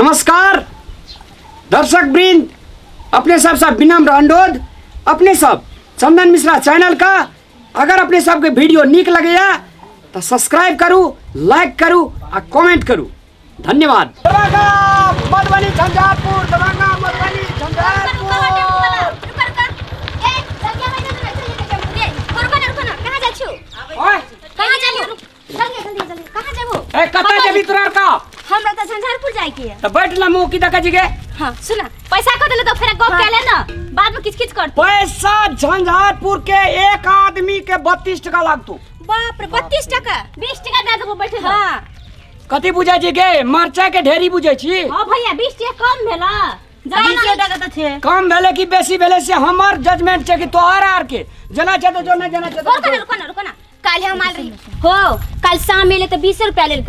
नमस्कार दर्शक वृंद, अपने सब सब विनम्र अनुरोध, अपने सब चंदन मिश्रा चैनल का अगर अपने सबके वीडियो नीक लगैया तो सब्सक्राइब करू, लाइक करू आ कमेंट करू। धन्यवाद। दरभंगा मधुबनी झंझारपुर, दरभंगा मधुबनी झंझारपुर। ओए, ए कतऽ जेबी तोरा आर का? हमरा तऽ झंझारपुर जाए के है। तऽ बैठ ना मुंह की देखै छी गे? हाँ सुना, पैसा कह देले तो फेर गप के ले ना, बाद में किच किच कर। पैसा झंझारपुर के एक आदमी के 32 टका लागतो। बाप रे, 32 टका? 20 टका दे देबो, बैठे। हाँ। कथी बुझै छी गे? मरचाई के ढेरी बुझै छी? हाँ भैया, 20 टका कम भेला। बीसे टका तऽ छै। कम भेले कि बेसी भेले से हमर जजमेंट छै कि तोहर आर के जेना छै तऽ जो, नहि जेना छै रुको तऽ ना, रुको ना, रुको ना। काल हम आयल रही हो, काल शाम में ले तो 20 रुपया लेल,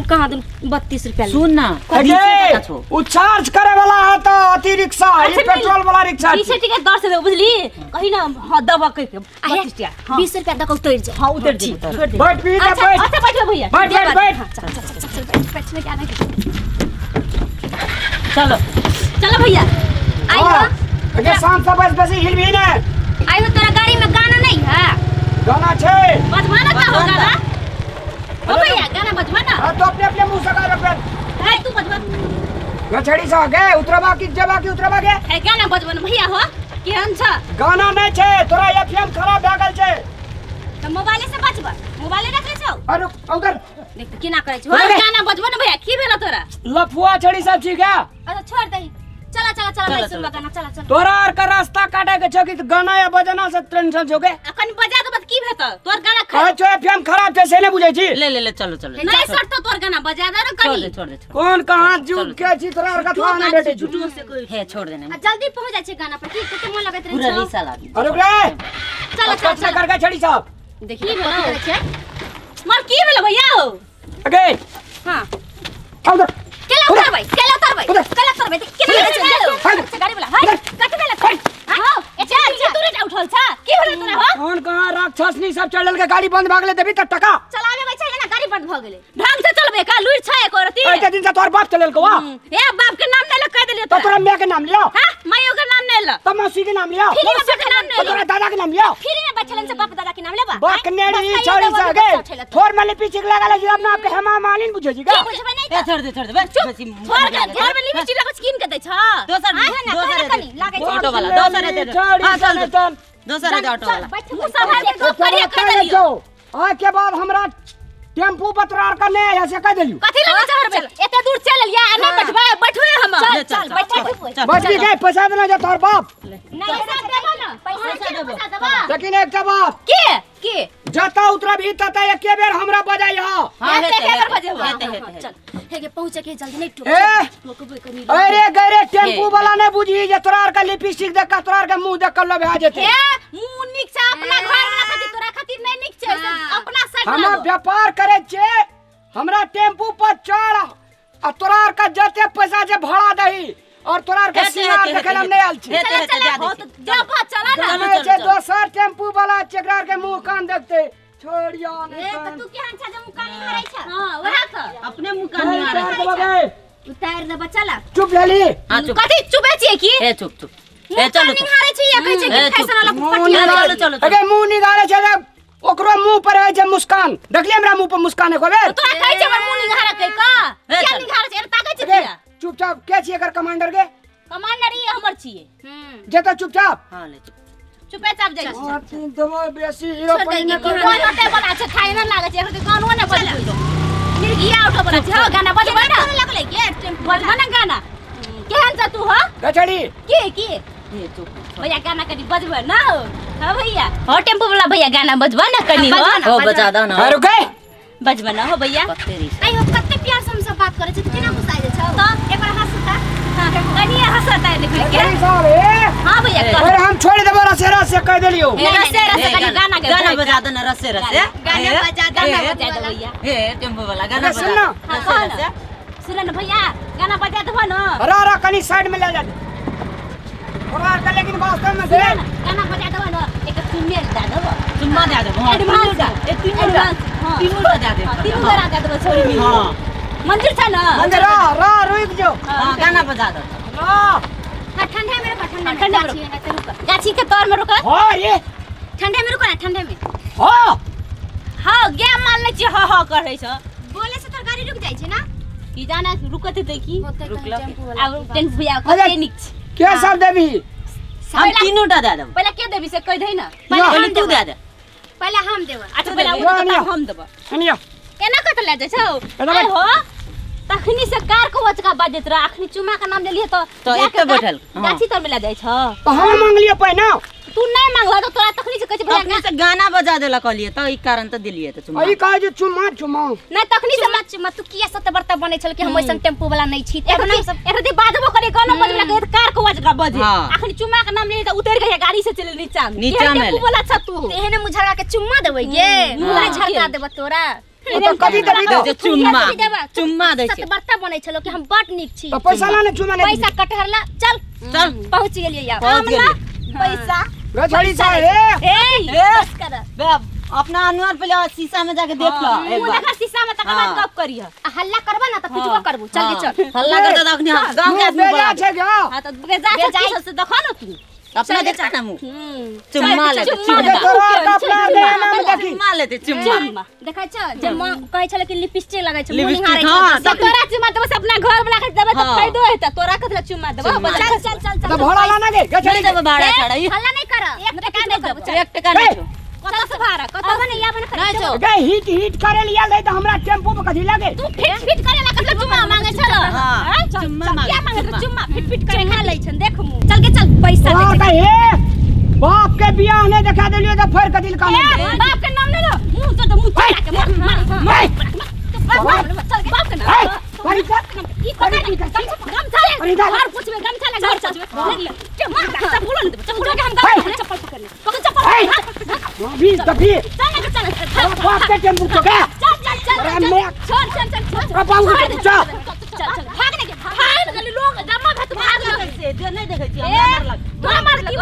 कहाँ दिन 32 रुपया लेल। सुन ना, गे, बीसे टका छौ। उ चार्ज करे वाला है तो अति रिक्शा, ई अच्छा, पेट्रोल वाला रिक्शा। 20 टका दर से देबो, बुझली? कही ना, हाँ, दबा कहि के। आहे, 32 टका, हाँ। 20 रुपया दक उतर जा। हाँ, उतर जी, छोड़ दे। बैठ भी अच्छा, बैठ। अच्छा, बैठो भैया। बैठ, बैठ, बैठ। हाँ, चल, चल, चल, चल, बैठ, बैठ, बैठ, आना। चलो। चलो भैया। आई हो। हाँ, अगे शाम से बस बसी हिल भी नहीं। आई हो, तोरा गाड़ी में गाना नहीं है? गाना छै। बजवा ना का हो गाना? हो भैया, गाना बजवा ना। हाँ, तो अपने अपने मुंह से गा पे। ए तू बजवा। गछड़ी से गे उतरबा की जबा की उतरबा गे। ए गाना बजवा ना भैया हो। केहन छ? गाना नहीं छै, तोरा एफएम खराब भए गेल छै। त मोबाइले से बजवा, मोबाइले रखले छौ। अरे उधर देख त केना करै छौ। गाना बजवा ना भैया, की भेल तोरा? लफुआ छड़ी सब छी गे। अच्छा छोड़ दही, चला चला चला, चला, नहीं सुनबा चला। गाना, चला चला। तोरा आर का रास्ता काटे के छौ कि गाना या बजाना से टेंशन छौ गे? अखन बजा देबो त की भेतौ? तोर गाना कहै छौ एफएम खराब छै से नहि बुझै छी? ले ले ले, चलो चलो। नहीं सटतो तोर गाना, बजा दे ना छोड़ कनी। दे, छोड़ दे, छोड़। कोन कहाँ जुग के छी तोरा आर का थोड़ा नहि भेटै छौ। झूठो से कोई हे छोड़ देने। आ जल्दी पहुंच जाइ छै गाना पर, की कते मन लगैत रहै पूरा छौ। रिसा लागी। अरे रे, चला चला कच चला। करके छड़ी साहब। देखी कथी करै छै। मर की भेल भैया हो? अगे। हां। उधर। केला उतारबै, केला उतारबै, उधर। केला उतारबै, केना करै छै? उधर। गाड़ी वाला, हाय, कथी भेल? हां, ए चल चल, तोरे उठल छ, की भेल तोरा हो? कौन कहाँ राक्षस नी सब चढ़ल के गाड़ी बंद भागले देबी त टका। चलाबे बै छै ना, गाड़ी बंद भ गेलै। ढंग से चलबे का लुइर छ एको रति? एते दिन से तोहर बाप चलेल को वा। ए बाप के नाम नै ल कह देलियो तो तोरा माय के नाम लियो। हां, माइयो के नाम नै ल। त मौसी के नाम लियो। मौसी के नाम नै तो तोरा दादा के नाम लियो। फ्री में बैठल से बाप दादा के नाम लेबा। बकनेड़ी छड़ी से गे। थोर में लिपस्टिक लगा ले अपना आप के हेमा मालिन बुझे जी का। की बुझबै नहीं ए छोड़ दे, छोड़ दे, बस चुप। बस। थोर के घर में लिपस्टिक लगै कीन के दै छ। दोसर, ना, दोसर कहना हेतै। कनी, लागै छै। ऑटो वाला दोसर हेतै। हां चल, दोसर हेतै ऑटो वाला। मुंह सम्हार के गप करिया कह देलियो। आज के बाद हमरा टेम्पू पर तोरा आर का नहीं आया से कह देलियो। कथि लगे चढ़बे? एते दूर चल लिया आ नहीं बैठबे, बैठबे हम। चल चल, चल, चल, बैठ चल। बच भी गए, पैसा देना जा तोहर बाप। नहीं, पैसा देबो ना, पैसा देबो। पैसा देबा। लेकिन एक जवाब के के जता उतरबी तता एके बेर हमरा बजाई हो। हां एते हेतै, के बेर हेतै, बजेबो। हेतै, हेतै, हेतै। चल हे के पहुंचे के जल्दी नहीं टोक। ए टोकबै कनी। अरे गरे टेम्पू वाला नहीं बुझी जे तोरा आर का लिपस्टिक देख के तोरा आर के मुंह देख के लभा जेते। ए मुंह निक छ अपना घर वाला खातिर, तोरा खातिर नहीं निक छै, हाँ। अपना साइड हम लागो। व्यापार करे छे, हमरा टेम्पू पर चढ़ आ तोरा आर का जते पैसा जे भाड़ा दही और तोरा आर के हेतै, सिंगार हेतै, देखे हम हेतै, नहीं आयल छी। हेतै, चला, हेतै, चला, दए दै हो छी। त जा बा, चला ना। चलो, जाने चलो, छै चलो। दोसर टेम्पू वाला जेकरा आर के मुंह कान देखते छोड़ियो ए नहीं त तू केहन छ जे मुंह कान निहारै छ? हां वएह त अपने मुंह कान निहारै। उतार देबो गे। उतार देबा, चला। चुप लेली। हां चुप। कथि चुपे छियै की? ए चुप चुप, ए मुंह चलो कान निहारै छै या कहै छै कि ए, चुप। फैशन वाला मुंह पटिया। निहारै। चलो, चलो, चलो। अगे मुंह निगारे छै रे, ओकरो मुंह पर है छै मुस्कान। देखलियै हमरा मुंह पर मुस्कान एको बेर? तोरा कहै छै हमर मुंह निहारै के का? ए, क्या चल। निहारै छै? एना ताकै छै अगे किया? चुपचाप के छी एकर कमांडर के? कमांडर ई हमर छियै। जेतै चुपचाप। हां ले चुप। चुपे चाप जाइ छी। और तीन देबो बेसी हीरो छोड़ पनी दे, न के कर। कोन होते बना छै, खाइ ना लागै छै, एकर तऽ गानो नै बजबै। मिर्गिया उठो बना छै, हौ गाना बजबै ना। केना लगलै गे टेम्पू बजबै ना गाना। केहन छ तू हो? गछड़ी। की की? ए चुप। भैया गाना कनी बजबै ना हो। हां भैया, हो टेम्पू वाला भैया गाना बजबै ना कनी हो। बजबै ना। हो बजा दो ना। अरे रुके। बजबै ना हो भैया। कते रिस। आई हो, कते प्यार से हम सब बात करै छै त केना गुस्सा जाइ छौ? तो एक बार हंसता। कनी हंसता देखै के। गछड़ी साहब ए। हां भैया ए। कह। अरे हम छोड़ देबो रसे रसे कह देलियो। ए, रसे रसे ए, कनी गाना के गाना बजा दो ना रसे रसे। गाना ए, बजा दो, गाना ए, बजा दो भैया। ए टेम्पू वाला गाना अरे बजा सुन ना। दो। हां रसे कह ना। रसे। सुन ना भैया, गाना बजा देबो ना। अरे अरे कनी साइड में ले जा। तोरा आर का लेकिन वास्तव में सुन देख। ना, गाना बजा देबो ना, एक चुम्मे दे देबो। चुम्मा दे देबो। हां एडवांस। ए तीनू टा। एडवांस, हां। तीनू टा दे देबो। हां, तीनू गोरा दे देबो छोरी मिल। हां। मंजूर छ ना रा रा रुक जो हां गाना बजा दो रा हां ठंडा में रुक ठंडा ठंडा में रुक गाछी के तर में रुक हां रे ठंडा में रुक ना ठंडा में हां हां गे मान ले छी हां हां कहै छ बोले से तोर गाड़ी रुक जाइ छै ना की जाना रुकत हेतै की रुकल आब टेंट भैया कते नीक छै के सब देबी हम तीनों टा दे देब पहिले के देबी से कह दे ना पहिले तू दे दे पहिले हम देब अच्छा पहिले ओ हम देब सुनियो केना कत ले जाइ छौ आइ हो तखनी से कार को वचका बाजत रह अखनी चुमा के नाम लेलिए तो एते बैठल गाछी तर में ले जाइ छ तो हम मांगलियो पहिना तू नहीं मांगला तो तोरा तखनी से कहै छै तखनी से गाना बजा देला कहलिए त ई कारण त दिलिए त चुमा ई कहै जे चुमा चुमा नहीं तखनी से मत चुमा तू किया सत बर्ता बनै छल कि हम ऐसन टेम्पो वाला नहीं छी तब ना एक दी बाजबो करे गाना बजला के कार को वचका बजे अखनी चुमा के नाम लेलिए त उतर गए गाड़ी से चले नीचा नीचा में टेम्पो वाला छ तू तेहने मुझरका के चुम्मा देबै गे मुँह झरका देब तोरा तो कथी देबी तो चुम्मा चुम्मा दै छै सत बर्ता बनै छलो कि हम बड नीक छी तो पैसा ला ने चुम्मा पैसा कटहर ला चल चल पहुंच गेलियै यार पैसा गछड़ी सा ए ए बस कर बे अपना अनवर पहले शीशा में जाके देख ल एक बार देखा शीशा में तकर बाद गप करिह हल्ला करबा ना त पिटबो करबो चल के चल हल्ला कर त अखनी हम गांव के आदमी बोला छै गा हां त बेजा छै से देखा न तू अपना देखा ना मुंह चुम्मा ले चुम्मा चुम्मा लेते चुम्मा देखै छ जे मां कहै छले कि लिपस्टिक लगै छै मुंह निहारै छै त तोरा चुम्मा देबो से अपना घर वाला के देबे त फायदो हेतै तोरा कथला चुम्मा देबो चल चल चल त भाड़ा ला ना गे गछड़ी देबो भाड़ा छड़ा हल्ला नहीं कर एक टका नहीं देबो एक टका नहीं छो कत से भाड़ा कत नहीं याबन नहीं छो गे हिट हिट करे लिया ले त हमरा टेम्पो पे कथी लागे तू फिट फिट करे ला कथला चुम्मा मांगे छल हां चुम्मा मांगे क्या मांगे चुम्मा फिट फिट करे खा लै छन देख मुंह चल के चल पैसा दे हे बाप के बियाह ने देखा देलियो त फेर कथी काम बाप के नाम नहीं लो मुंह तो मुंह चला के मार मार चल के बाप के नाम अरे ई पता नहीं गमछा ले घर पूछबे गमछा ले घर पूछबे ले के मार चप्पल न देबो चप्पल के हम गमछा चप्पल पकड़ने पकड़ चप्पल अभी तभी चल ना चल बाप के टेम्पू तो गया चल चल चल चल चल चल चल बाप के चल चल चल भाग ने के भाग गली लोग जमा भात भाग से दे नहीं देखै छी हमरा मार लग तोरा मार की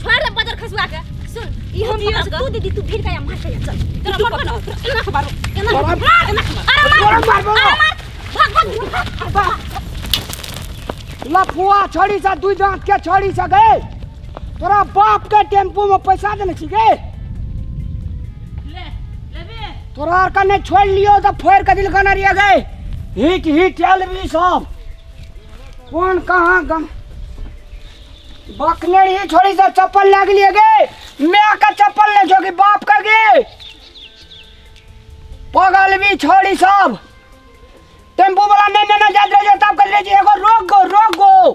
छोड़ दे बजर खसुआ के सुन ई हम तू दीदी तू भीड़ का मार के चल तोरा मार ना एना खबर एना मार एना अरे मार मार भाग भाग लफुआ छड़ी सा दुई दांत के छड़ी सा गए तोरा बाप के टेम्पू में पैसा देने छी गे ले लेबे तोरा आर कने छोड़ लियो त फोड़ के दिल कने रिया गए हिट हिट चल भी सब कौन कहां गम बकने ही छोड़ी सा चप्पल लाग लिए गे मैं का चप्पल ले जो कि बाप का गे पगल भी छोड़ी सब टेम्पू वाला नहीं नहीं जात रहे तब कर ले एगो रोक गो रोक गो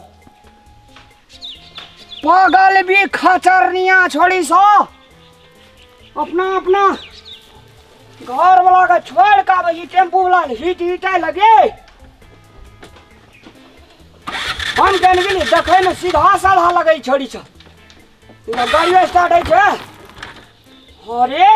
पागल भी खचरनिया छोड़ी सो अपना अपना घर वाला का छोड़ का भाई टेम्पू वाला हिट हिटाए लगे हम कहने गेली देखे में सीधा साधा लगे छोड़ी छो गाड़ियो स्टार्ट है छे अरे